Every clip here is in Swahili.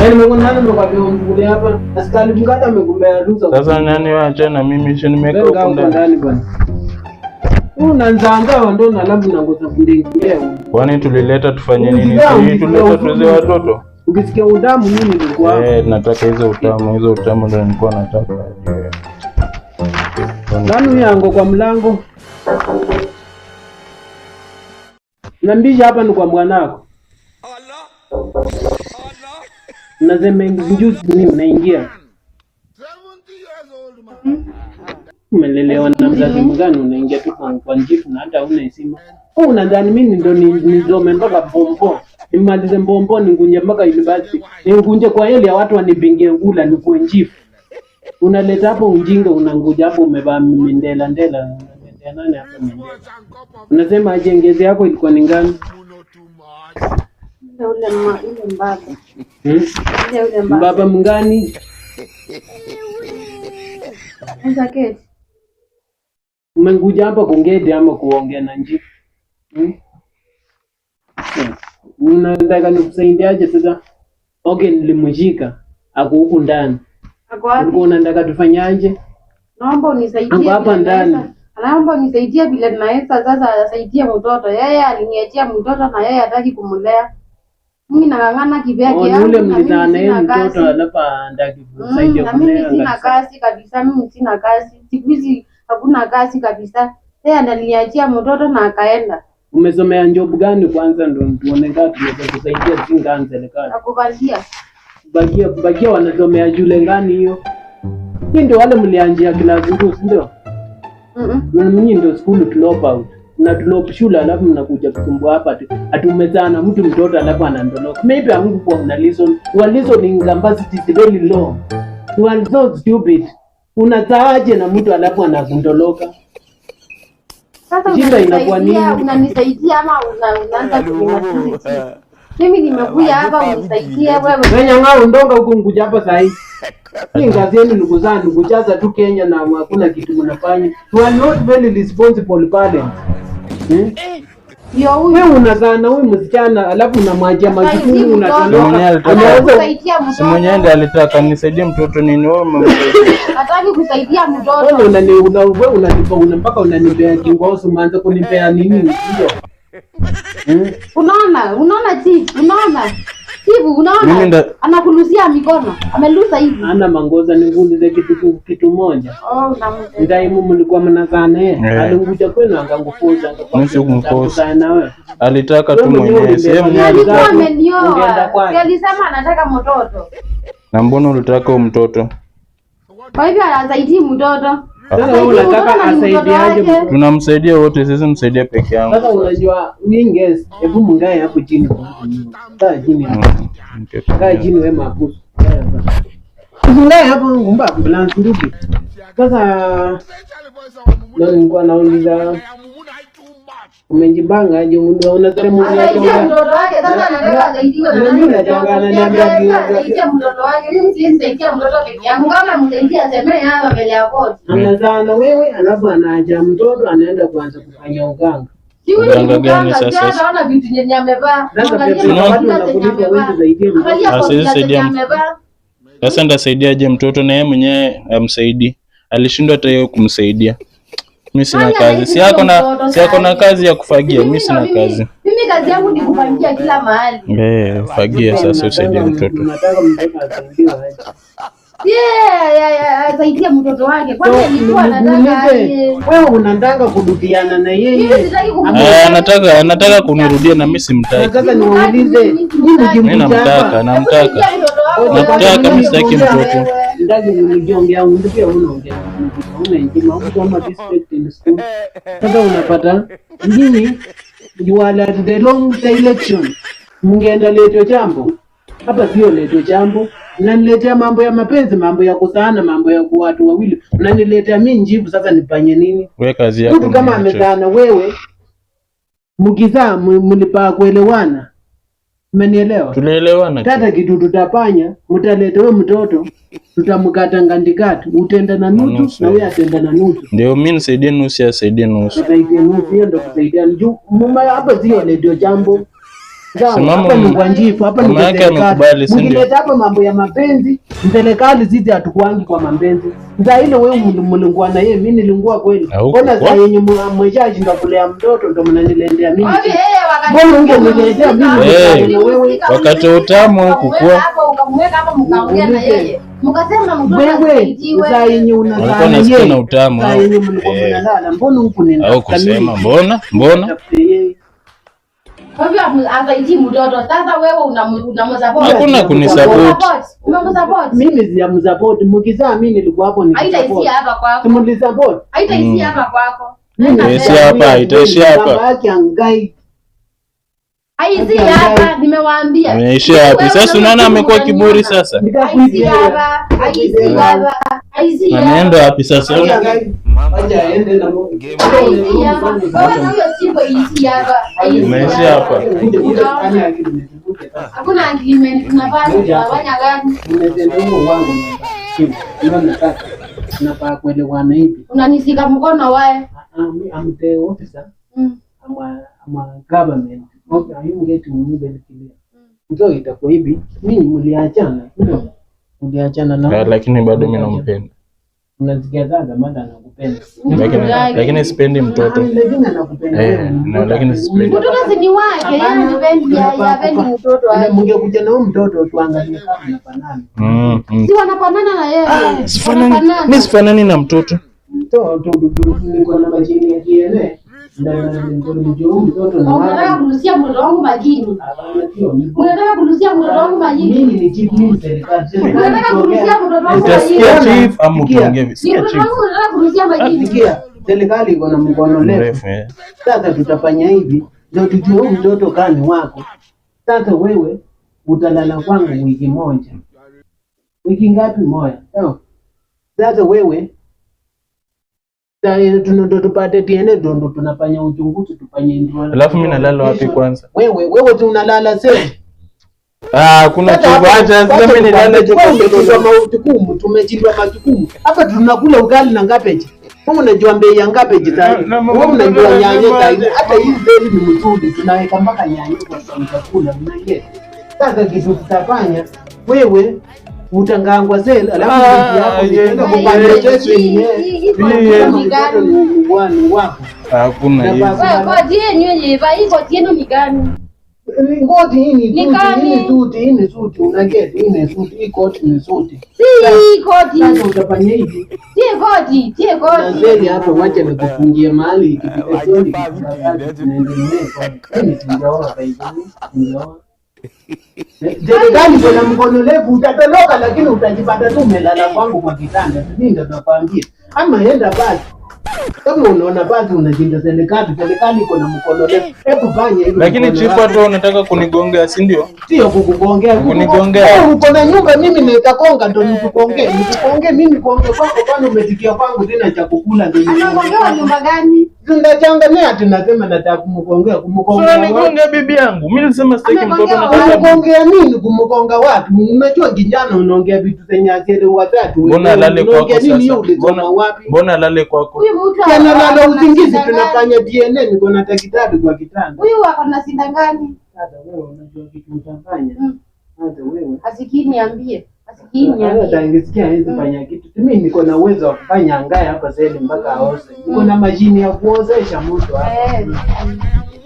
Yaani nimekuwa nani nimekwambia umchukulie hapa. Askari mkata amekumbea ruhusa. Sasa nani waacha na mimi si nimeweka Wewe huku huko ndani. ndani bwana. Unanzanga ndo na labu na ngoza kundingia. Kwani tulileta tufanye nini? Ukisikia- Si tulileta tuze watoto. Ukisikia udamu mimi nilikuwa hapa. Eh, nataka hizo utamu, hizo utamu ndo nilikuwa nataka. Nani huyo ango kwa mlango? Nambisha hapa ni kwa mwanako. Unasema njuzi ni unaingia. Umelelewa na mzazi mgani unaingia tu kwa njifu na hata huna heshima. Wewe unadhani mimi ndo nisome mpaka bombo. Nimalize mbombo ningunje mpaka university. Ningunje kwa heli ya watu wanipingie ngula nikuwe njifu. Unaleta hapo ujinga, unanguja hapo umevaa mindela ndela, unaletea nani hapo mindela? Unasema aje ngezi yako ilikuwa ni ngani? Ule ule mbaba. Hmm? Ule mbaba. Mbaba mngani? Sasa keti. Umenguja hapa kungede ama kuongea na njifu? Hmm? Unataka nikusaidiaje sasa? Okay, nilimshika ako huku ndani. Ako wapi? Ulikuwa unataka tufanyaje? Naomba unisaidie. Ako hapa vile ndani. naweza. Naomba unisaidie vile naweza sasa asaidie mtoto. Yeye aliniachia mtoto na yeye hataki kumlea. Mimi nang'ang'ana kivyake Oh, ni yangu ule na mimi mlizaa naye sina mtoto kazi. alafu andaki kusaidia Na mimi kulea sina kabisa. kazi kabisa, mimi sina kazi. Siku hizi hakuna kazi kabisa. Yeye ananiachia mtoto na akaenda. Umesomea job gani kwanza ndo tuone kama tunaweza kusaidia zinganzelekana. Akuvalia. Kubakia kubakia wanasomea shule gani hiyo? Hii ndio wale mlianjia class 2, si ndio? Nyinyi ndio school drop out. Mna drop shule alafu mnakuja kusumbua hapa ati ati umezaa na mtu mtoto alafu anandoloka. Maybe hamkuwa mna listen. Your listening capacity is very low. You are so stupid. Unazaaje na mtu alafu anakundoloka? Sasa Shida inakuwa unanisaidia, nini? unanisaidia ama unaanza kunimatusi? Mimi nimekuja hapa unisaidie wewe. Wewe nyang'au ndonga huku nkuja hapa saa hii. Hii ngazi yenu ni kuzaa ni kujaza tu Kenya na hakuna kitu mnafanya. You are not very responsible parents. Hmm? Ndio huyu. Wewe unazaa na huyu msichana alafu unamwachia majukumu Saidii mtoto. unatoroka. Mwenyewe alitaka- Anaweza Kusaidia Si mtoto. mwenyewe ndiye alitaka nisaidie mtoto nini wewe umemsaidia? Hataki kusaidia wewe mtoto. unani una wewe unanipa una mpaka unanipea kingoso umeanza kunipea nini hiyo? Hmm? Unaona, unaona chief, unaona. Chief, Mimi unaona. Anakulusia mikono. Amelusa hivi. Ana mangoza nikuulize kitu moja. Oh, unamsaidia. Ndaimu mlikuwa mnazaa naye. Eh. Alinguja kwenu akangufuza Mimi sikumforce. akakuzaa na wewe. Alitaka tu Wewe mwenyewe mwenyewe, si yeye mwenyewe Alikuwa alitaka. Ungeenda amenioa. kwake. Si alisema anataka mtoto. Na mbona ulitaka huyo mtoto? Kwa hivyo anasaidii mtoto. Sasa wewe unataka Mtoto na ni mtoto asaidiaje wake. mtoto? Tunamsaidia wote, sisi msaidie peke yangu. Sasa unajua ninges, hebu mungae hapo chini. Kaa chini hapo. Okay. Kaa chini wewe mapusu. Mungae hapo ngumba ambulance ndugu. Sasa ndio nilikuwa nauliza umejipanga aje unasema Asaidia uniacha mtoto wake sasa, anataka asaidiwe na Mimi nani? nachangana niambia Asaidia mtoto wake. Mimi siwezi saidia mtoto peke yangu. Kama msaidia asemee hapa mbele ya koti. anazaa na wewe alafu anaacha mtoto anaenda kuanza kufanya uganga. Si huyu ni Mganga gani mganga, si sasa? anaona vitu yenye amevaa. Sasa Angalia pepe watu kofia zenye wanakulipa amevaa. wewe zaidi mtoto. Angalia Ah, siwezi kofia zenye saidia mtu. amevaa. Sasa ndasaidiaje mtoto na yeye mwenyewe amsaidii? Alishindwa hata yeye kumsaidia. Mimi sina Nani kazi. anaishi Si yako huyo na mtoto si yako na sahi? kazi ya kufagia, mimi Mimi sina ndo kazi. Mimi kazi yangu ni kufagia kila mahali. Eh, fagia sasa usaidie mtoto. Unataka mtoto asaidiwe aje? Yeah, asaidia mtoto wake. Kwani alikuwa anataka Niulize, aje? wewe unataka kududiana na Mimi yeye? sitaki Eh, anataka kunirudia na mimi simtaki. Nataka niwaulize, nyinyi Mimi mkimkuta namtaka, hapa namtaka. Namtaka, mimi sitaki mtoto. ndaki unijongea undu pia unaongea una heshima huko respect in school. Sasa unapata nyinyi you are at the wrong direction. Mngeenda leto jambo hapa, sio leto jambo. Mnaniletea mambo ya mapenzi, mambo ya kusaana, mambo ya kuwa watu wawili, mnaniletea mimi njibu. Sasa nifanye nini? Wewe kazi yako Mtu kama ni acha. amezaa na wewe, mkizaa mlipaa kuelewana, mmenielewa? Tunaelewana. Tata kitu tutafanya, mtaleta huyo mtoto, tutamkata ngandikati, utenda na nusu Nusu. na huyo atenda na nusu. Ndio mimi nisaidie nusu, asaidie nusu. Kusaidia nusu, hiyo ndo kusaidia. Juu mama hapa sio ndio jambo. Sawa, Mama- hapa ni kwa njifu, hapa ni mama kwa yake serikali. amekubali, si ndio? Mkileta hapa mambo ya mapenzi, serikali sisi hatukuangi kwa mapenzi. Saa ile wewe mlingua na yeye, mimi nilingua kweli. Haukuwa. Mbona saa yenye mweshashinda kulea mtoto ndo mnaniletea mimi? Kwa hivyo yeye wakati Mbona ungeniletea mimi? Eh, Na wewe wakati wa utamu hukukua. hapo ukamweka hapo mkaongea na yeye. Mkasema mtoto wewe asaidiwe. saa yenye unazaa Walikuwa na wanasikia yeye, na utamu saa hao. yenye mlikuwa Eh. mnalala, mbona huku nenda Au kusema mbona mbona Tafute yeye. Kwa hivyo asaidii mtoto. Sasa wewe unamsupport. Hakuna kunisupport. Umemsupport. Mimi sijamsupport, mkizaa mimi nilikuwa hapo nikisupport. Haitaishia hapa kwako. Si mlisupport? Haitaishia hapa kwako. Itaishia hapa, itaishia hapa. Baba yake angai. Haishii hapa, nimewaambia. Ameishia wapi? Sasa unaona amekuwa kiburi sasa. Haishii hapa, haishii hapa, haishii hapa. Anaenda wapi sasa? Acha aende na Mungu. Haishii hapa. Wewe na huyo chifu haishii hapa. Haishii Umeishia hapa. Hakuna agreement tunafanya, tunafanya gani? Tunafaa kuelewana hivi. Unanisika mkono wae. I'm the officer. Mm. I'm a government. Okay, I'm getting very clear. Ndio itakuwa hivi. Mimi mliachana. Ndio. Mliachana na Ah, lakini bado mimi nampenda. Unasikia sasa mada anakupenda. Lakini lakini sipendi mtoto. Lakini anakupenda Eh, wewe. no, lakini sipendi. Mtoto si ni wake, yeye hapendi hapendi mtoto Na wake. mngekuja na huyo mtoto tuangalie kama mnafanana. Mm, mm. Si wanafanana na yeye. Sifanani, Wanafanana. mimi sifanani na mtoto. To to to niko na majini ya DNA. Na ndio ndio mtoto na Unataka wao. kurusia mtoto wangu majini. Hapana, sio mimi. Unataka kurusia mtoto wangu majini. Mimi ni chief, mimi serikali. Unataka kurusia mtoto wangu majini. Utasikia chief ama Sikia. utaongea Ni sikia mtoto chief. wangu unataka kurusia majini. Sikia, serikali iko na mkono refu. Mrefu eh. Sasa tutafanya hivi ndio tujue huyu mtoto kani wako. Sasa wewe utalala kwangu wiki moja, wiki ngapi? Moja. Sawa. Sasa wewe ndo tupate DNA, ndo tunafanya uchunguzi, tufanye ndio. Alafu mimi nalala wapi kwanza? Wewe wewe tu unalala sasa. Ah, kuna Sasa chief. Acha sasa mimi nilale je kwa mtoto. majukumu, tumechindwa majukumu hapa. Tunakula ugali na ngapeji. Wewe unajua bei ya ngapeji tayari, Na- na- wewe unajua na- nyanya na- tayari. Hata hii bei ni mzuri, tunaweka mpaka nyanya kwa chakula, unajua. Sasa kitu tutafanya wewe utangangwa sel, alafu Ah, bibi yako nitaenda yeah. kupanda Yeah. chetu yenyewe. Yeah. Mtoto ni wako. Hakuna hiyo. Wewe koti yenu yenye hii koti yenu ni gani? Ngoti hii ni Ni suti, gani? hii ni suti, hii ni suti, unageti, hii ni suti, hii koti ni suti. Si hii koti. Sasa utafanya hivi. Si koti, si Na koti. zeli hapo, wacha nikufungie mahali ikifika jioni ikifika tunaendelea. Mimi sijaoa by the way, sijaoa. Serikali kuna mkono refu utatoroka, lakini utajipata tu umelala kwangu kwa kitanda. Mimi ndo nakwambia, ama enda basi. Kama unaona basi unashinda serikali, serikali iko na mkono refu. Hebu fanya hivyo. Lakini mkono chief, wako. hata unataka kunigongea, si ndio? Sio kukugongea. Kunigongea. Wewe uko na nyumba, mimi nitakonga ndo nikukongee. Nikukongee mimi kuongea kwako, kwani umesikia kwangu tena cha kukula ndo Anagongewa nyumba gani? Tunachangania tunasema nataka kumkongea, kumkongea. wapi? Unanigonga bibi yangu. Mimi nilisema sitaki mtoto, Amegongewa nataka Kumkongea nini? Kumkonga wapi? Unajua kijana unaongea vitu zenye asili watatu. Mbona alale kwako Unaongea nini? Hiyo sasa? ulisoma Mbona wapi? mbona alale kwako? Huyu mtu Tena lala ako na usingizi, shida gani? tunafanya DNA, niko na daktari kwa kitanda. Huyu ako na shida gani? Sasa wewe unajua kitu utafanya. Mm. Sasa wewe Asikii niambie. Asikii niambie. hata angesikia hawezi fanya kitu. Mimi niko na uwezo wa kufanya angaye hapa sasa mpaka aoze. Niko na mashini ya kuozesha mtu hapa. Eh.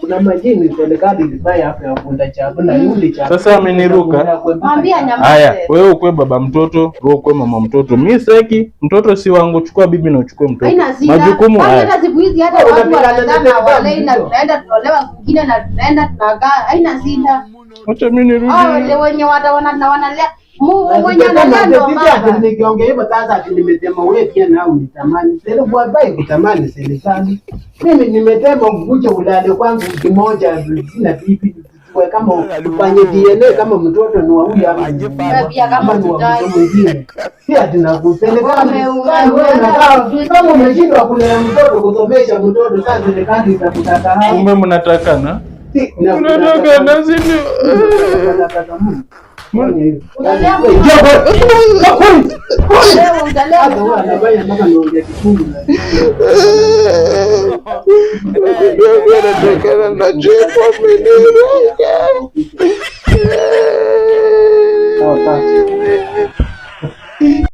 Kuna majini serikali ilifanya hapa ya kunda chakula yule chakula. Sasa ameniruka. Mwambie anyamaze. Haya, wewe ukwe baba mtoto, wewe ukwe mama mtoto. Mimi sitaki mtoto, si wangu. Chukua bibi na uchukue mtoto. Haina shida. Majukumu Kwani haya. hata siku hizi hata watu Unapigana na wanazana serikali, walei na ndio. tunaenda tunaolewa kwingine na tunaenda tunakaa. Haina shida. Acha mimi nirudi. Hao wale wenye wanalea Mungu mwenye analea ndio mama. Nikiongea hivyo sasa ati nimesema wewe pia nao unitamani. Sasa kutamani serikali. Mimi nimetema ukuja ulale kwangu wiki moja sina bibi. Tuwe kama tufanye DNA kama mtoto ni wa huyu ama ni Wewe pia kama ama ni wa hutaki. mtu mwingine. Si ati nakuserikali. Ume- Kama umeshindwa kulea mtoto kusomesha mtoto sasa serikali itakutaka. Kumbe mnatakana. Unataka na sisi. Utalea mtoto. Wewe utalea mtoto. Nakwambia anatokana na chifu ameniroga. Sawa sawa.